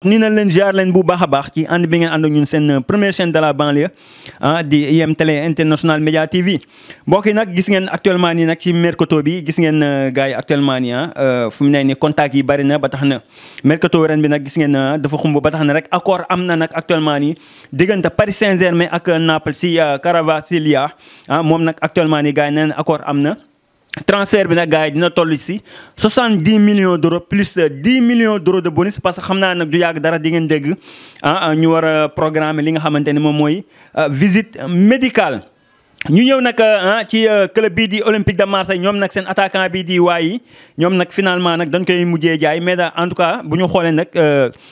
nii nañ leen ziar leen bu baax a baax ci ànd bi ngeen ànd ak ñun seen première chaîne de la banlieue di IM Télé International Média TV mbokk yi nag gis ngeen actuellement nii nag ci mercato bi gis ngeen gars yi actuellement nii fu mu ne nii contact yi bari na ba tax na mercato ren bi nag gis ngeen dafa xumb ba tax na rek accord am na nag actuellement nii diggante Paris Saint-Germain ak Naples si Kvaratskhelia moom nag actuellement nii gars yi nee na accord am na. Transfert bi nag gars yi dina toll ci 70 millions d'euros plus 10 millions d'euros de bonus parce que xam naa nag du yàgg dara di ngeen dégg ñu war a programmer li nga xamante ne moom mooy visite médicale. ñu ñëw nag ci club bii di Olympique de Marseille ñoom nag seen attaquant bii di Wayi ñoom nag finalement nag dañ koy mujjee jaay mais daal en tout cas bu ñu xoolee nag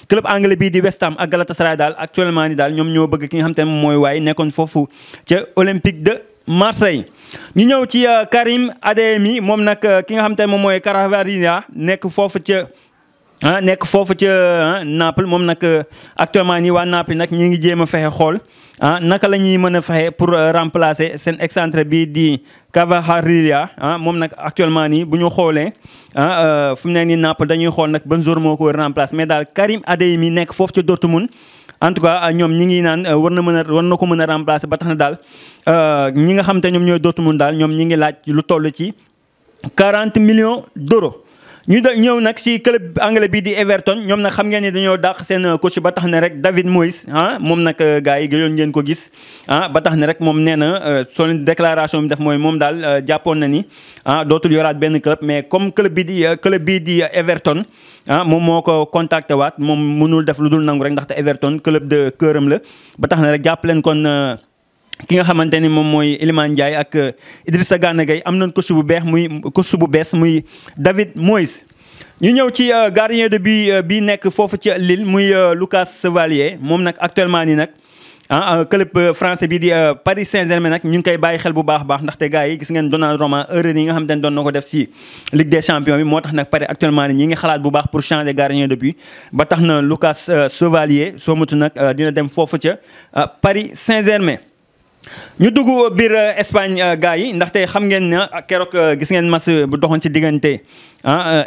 club anglais bii di West Ham ak Galatasaray daal actuellement ni daal ñoom ñoo bëgg ki nga xamante ne moom mooy Wayi nekkoon foofu ca Olympique de Marseille. ñu ñëw ci Karim Adeyemi moom nag ki nga xamante ne moom mooy Kvaratskhelia nekk foofu ca Naples moom nag actuellement nii waa Naples nag ñi ngi jéem a fexe xool naka la ñuy mën a fexe pour remplacer seen excentré bi di Kvaratskhelia moom nag actuellement nii bu ñu xoolee fu mu ne nii Naples dañuy xool nag ban jour moo ko remplacer mais daal Karim Adeyemi nekk foofu ca Dortmund en tout cas ñoom ñi ngi naan war na ko mën a remplacer ba tax na daal ñi nga xam te ñoom ñooy Dortmund daal ñoom ñi ngi laaj lu toll ci 40 millions d'euros. ñu ñëw nag si club anglais bi di Everton ñoom nag xam ngeen ni dañoo dàq seen coach ba tax ne rek David Moyes moom nag gars yi gëjoon ngeen ko gis ba tax ne rek moom nee na soo déclaration bi def mooy moom daal jàppoon na ni dootul yoraat benn club mais comme club bii di Everton moom moo ko contacté waat moom mënul def lu dul nangu rek ndaxte Everton club de këram la ba tax ne rek jàpp leen kon ki nga xamante ni moom mooy Iliman Ndiaye ak Idrissa Gana Gueye am nañ coach bu bees muy David Moyes. ñu ñëw ci gardien de but bi nekk foofu ci Lille muy Lucas Chevalier moom nag actuellement nii nag club français bi di Paris Saint-Germain nag ñu ngi koy bàyyi xel bu baax a baax ndaxte gars yi gis ngeen Donnarumma erreur yi nga xamante ne doon na ko def si Ligue des Champions bi moo tax nag Paris actuellement nii ñi ngi xalaat bu baax pour changer gardien de but ba tax na Lucas Chevalier soo mutu nag dina dem foofu ca Paris Saint-Germain. ñu dugg biir Espagne gars yi ndaxte xam ngeen ne keroog gis ngeen match bu doxoon ci diggante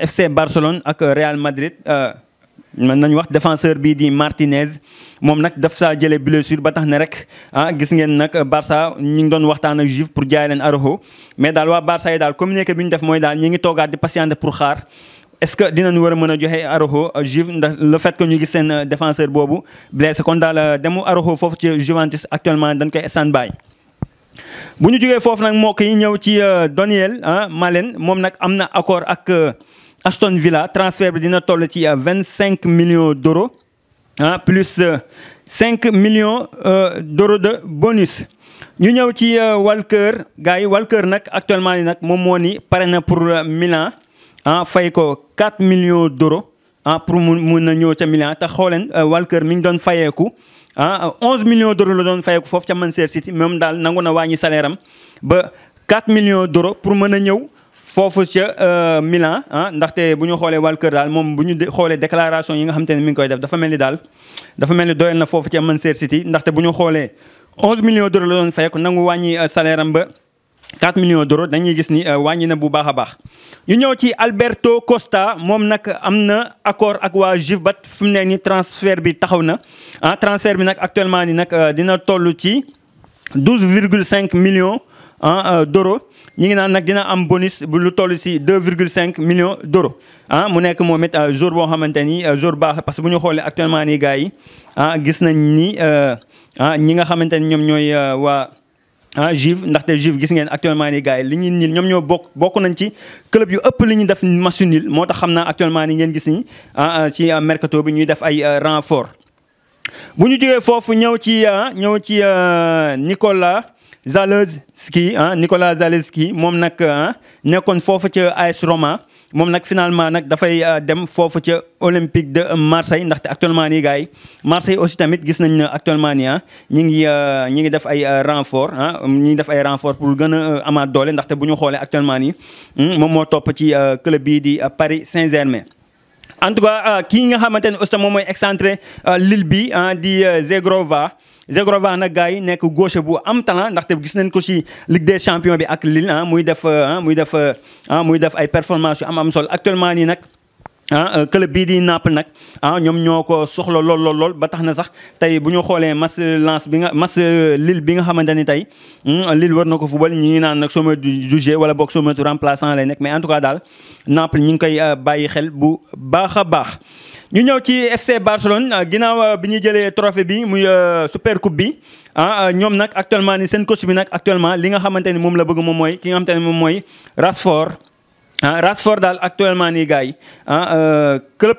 FC Barcelone ak Real Madrid mën nañu wax défenseur bii di Martinez moom nag daf saa jëlee blessure ba tax ne rek gis ngeen nag Barça ñu ngi doon waxtaan ak Juve pour jaay leen Araujo mais daal waa Barça yi daal communiqué bi ñu def mooy daal ñi ngi toogaat di patienter pour xaar est-ce que dinañu war a mën a joxe Araujo Juve ndax le fait que ñu gis seen défenseur boobu blessé kon daal demu Araujo foofu ci Juventus actuellement dañ koy stand-by. bu ñu jógee foofu nag mbokk yi ñëw ci Daniel Malen moom nag am na accord ak Aston Villa transfert bi dina toll ci 25 millions d'euros plus 5 millions d'euros de bonus. ñu ñëw ci Walker gars yi Walker nag actuellement ni nag moom moo ni pare na pour Milan. fay ko 4 millions d'euros pour mun na ñëw ca Milan te xooleen Walker mi ngi doon fayeeku 11 millions d'euros la doon fayeeku foofu ca Manchester City moom daal nangu na wàññi salaire am ba 4 millions d'euros pour mën a ñëw foofu ca Milan ndaxte bu ñu xoolee Walker daal moom bu ñu xoolee déclaration yi nga xam te ne mi ngi koy def dafa mel ni doyal na foofu ca Manchester City ndaxte bu ñu xoolee 11 millions d'euros la doon fayeeku nangu wàññi salaire am ba 4 millions d'euros dañuy gis ni wàññi na bu baax a baax. ñu ñëw ci Alberto Costa moom nag am na accord ak waa Juve ba fu mu ne nii transfert bi taxaw na transfert bi nag actuellement ni nag dina toll ci 12,5 millions d'euros ñi ngi naan nag dina am bonus bu lu toll ci 2,5 millions d'euros mu nekk moom it jour boo xamante ni jour baax la parce que bu ñu xoolee actuellement nii gars yi gis nañ ni ñi nga xamante ni ñoom ñooy waa Juve ndaxte Juve gis ngeen actuellement nii gars yi li ñuy niil ñoom ñoo bokk nañ ci club yu ëpp li ñu def match nul moo tax xam naa actuellement nii ngeen gis ni ci mercato bi ñuy def ay renfort. bu ñu jógee foofu ñëw ci Nicolas Zalewski moom nag nekkoon foofu ca AS Roma moom nag finalement nag dafay dem foofu ca Olympique de Marseille ndaxte actuellement nii gars yi Marseille aussi tamit gis nañ ne actuellement nii ñi ngi def ay renfort ñi ngi def ay renfort pour gën a amaat doole ndaxte bu ñu xoolee actuellement nii moom moo topp ci club bii di Paris Saint-Germain. en tout cas kii nga xamante ne aussi moom mooy excentré Lille bi di Zegrova nag gars yi nekk gauche bu am talent ndaxte gis nañ ko ci Ligue des Champions bi ak Lille muy def ay performances yu am solo actuellement nii nag club bii di Naples nag ñoom ñoo ko soxla lool ba tax na sax tey bu ñu xoolee match Lille bi nga xamante ni tey Lille war na ko football ñi ngi naan nag chômeur du jeu wala boog chômeur remplaçant lay nekk mais en tout cas daal Naples ñi ngi koy bàyyi xel bu baax a baax. ñu ñëw ci FC Barcelone ginnaaw bi ñu jëlee trophée bi muy super coupe bi ñoom nag actuellement ni seen coach bi nag actuellement li nga xamante ni moom la bëgg moom mooy ki nga xamante ni moom mooy Rashford. Rashford daal actuellement nii gars yi club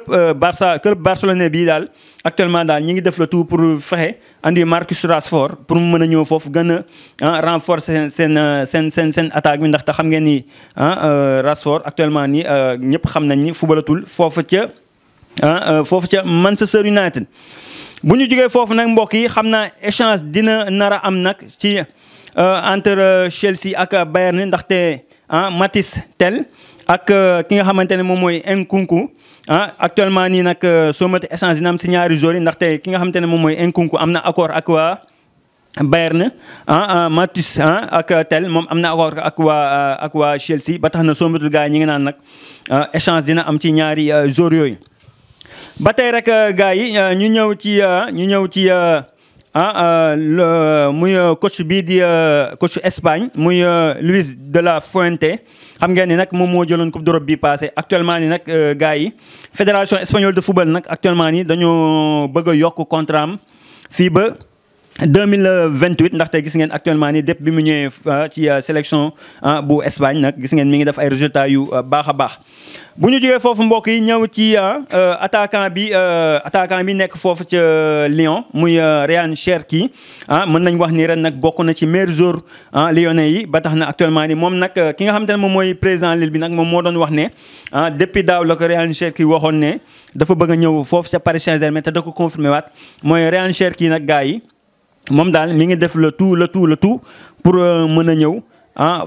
barcelonais bii daal actuellement daal ñi ngi def le tout pour fexe andi Marcus Rashford pour mu mën a ñëw foofu gën a renforcer seen attaque bi ndaxte xam ngeen ni Rashford actuellement nii ñëpp xam nañ ni fubalatul foofu ca Manchester United. bu ñu jógee foofu nag mbokk yi xam naa échange dina nar a am nag ci entre Chelsea ak Bayern ndaxte Mathys Tel ak ki nga xamante ne moom mooy Nkunku actuellement nii nag soo mati échange dina am si ñaari joueurs yi ndaxte ki nga xamante ne moom mooy Nkunku am na accord ak waa Bayern Mathys ak Tel moom am na accord ak waa Chelsea ba tax na soo matul gars yi ñi ngi naan nag échange dina am ci ñaari joueurs yooyu. ba tey rek gars yi ñu ñëw ci muy coach bii di coach Espagne muy Luis de la Fuente xam ngeen ni nag moom moo jëloon coupe d'Europe bi passé actuellement ni nag gars yi fédération espagnole de football nag actuellement ni dañoo bëgg a yokk contrat am fii ba 2028 ndaxte gis ngeen actuellement ni depuis bi mu ñëwee ci sélection bu Espagne nag gis ngeen mi ngi def ay résultats yu baax a baax. bu ñu jógee foofu mbokk yi ñëw ci attaquant bi nekk foofu ca Lyon muy Ryan Cherki mën nañ wax ni ren nag bokk na ci meilleurs joueurs lyonnais yi ba tax na actuellement ni moom nag ki nga xamante ne moom mooy président Lille bi nag moom moo doon wax ne depuis daaw la ko Ryan Cherki waxoon ne dafa bëgg a ñëw foofu ca Paris Saint-Germain te da ko confirmé waat mooy Ryan Cherki nag gars yi moom daal mi ngi def le tout pour mën a ñëw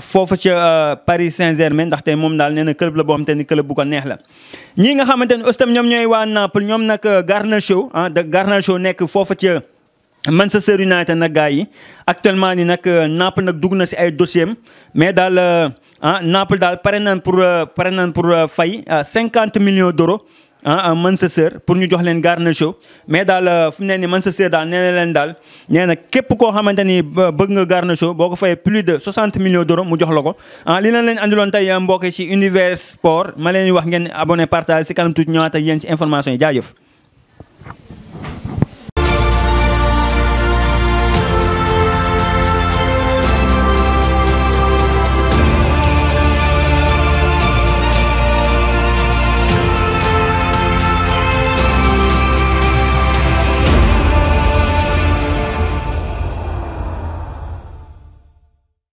foofu ca Paris Saint-Germain ndaxte moom daal nee na club la boo xamante ni club bu ko neex la. ñii nga xamante ni aussi tam ñoom ñooy waa Naples ñoom nag Garnacho nekk foofu ca Manchester United nag gars yi actuellement ni nag Naples nag dugg na si ay dossiers am mais daal Naples daal pare nañ pour fay 50 millions d'euros Manchester pour ñu jox leen Garnacho mais daal fu mu ne nii Manchester daal nee na leen daal nee na képp koo xamante ni bëgg nga Garnacho boo ko fayee plus de 60 millions d'euros mu jox la ko. li leen andiloon tey mbokk ci Univers Sport ma leen wax ngeen abonné partage si kanam tuuti ñëwaat ak yéen ci information yi jaajëf.